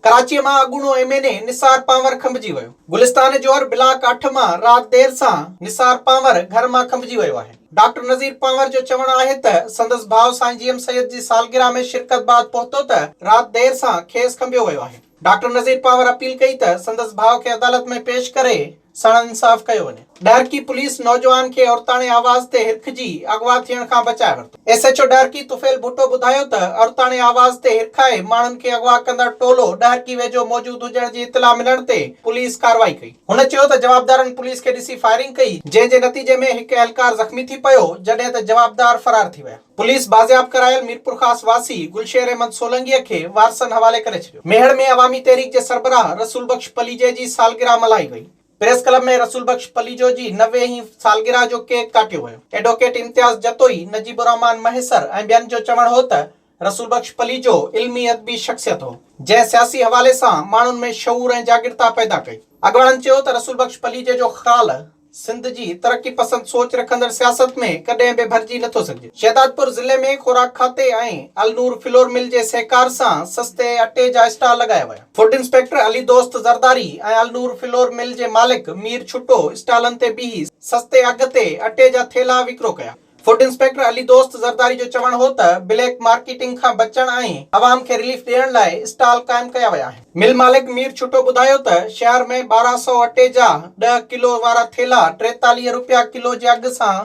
ڪراچيء مان اڳوڻو M N A Nisar Panhwar کنڀجي ويو. گلستان جوهر بلاڪ اٺ مان رات دير سان نثار پانور گهر مان کنڀجي ويو آهي. ڊاڪٽر نذير پانور جو چوڻ آهي ته سندس ڀاء سائين جي ايم سيد جي سالگرهه ۾ شرڪت بعد پهتو ته رات دير سان کيس کنڀيو ويو آهي. ڊاڪٽر نذير پانور اپيل ڪئي ته سندس ڀاء کي عدالت ۾ پيش ڪري ساڻن انصاف ڪيو وڃي. ڏهرڪي پوليس نوجوان کي عورتاڻي آواز تي هرکجي اغوا ٿيڻ کان بچائي ورتو. S H O Daharki Tufail Bhutto ٻڌايو ته عورتاڻي آواز تي هرکائي ماڻهن کي اغوا ڪندڙ ٽولو ڏهرڪي ويجهو موجود هجڻ جي اطلاع ملڻ تي پوليس ڪارروائي ڪئي. هن چيو ته جوابدارن پوليس کي ڏسي فائرنگ ڪئي جنهن جي نتيجي ۾ هڪ اهلڪار زخمي ٿي پيو جڏهن ته جوابدار فرار ٿي ويا. پوليس بازياب ڪرايل ميرپورخاص واسي گلشير احمد سولنگيء کي وارثن حوالي ڪري ڇڏيو. ميهڙ ۾ عوامي تحريڪ جي سربراهه رسول بخش پليجي جي سالگرهه ملهائي وئي. پريس ڪلب ۾ رسول بخش پليجو جي 90 هين سالگرهه جو ڪيڪ ڪاٽيو ويو. ايڊووڪيٽ امتياز جتوئي، نجيب الرحمان مهيسر ۽ ٻين جو چوڻ هو ته رسول بخش پليجو علمي ادبي شخصيت هو، جنهن سياسي حوالي سان ماڻهن ۾ شعور ۽ جاڳرتا پيدا ڪئي. اڳواڻن چيو ته رسول بخش پليجي جو خال سنڌ جي ترقي پسند سوچ رکندڙ سياست ۾ ڪڏهن به ڀرجي نٿو سگهجي. شهدادپور ضلعي ۾ خوراڪ کاتي ۽ النور فلور مل جي سهڪار سان سستي اٽي جا اسٽال لڳايا ويا. فوڊ انسپيڪٽر علي دوست زرداري ۽ النور فلور مل جي مالڪ مير ڇٽو اسٽالن تي بيهي سستي اگهه تي اٽي جا ٿيلها وڪرو ڪيا. فوڊ انسپيڪٽر علي دوست زرداري جو چوڻ هو ته بليڪ مارڪيٽنگ کان بچڻ ۽ عوام کي رليف ڏيڻ لاء اسٽال قائم ڪيا ويا آهن. مل مالڪ مير ڇٽو ٻڌايو ته شهر ۾ 1200 اٽي جا ڏهه ڪلو وارا ٿيلها 43 رپيا ڪلو جي اگهه سان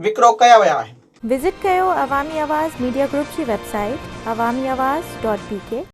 وڪرو ڪيا ويا آهن. وزٽ ڪيو عوامي آواز ميڊيا گروپ جي website Awami Awaz dot B K.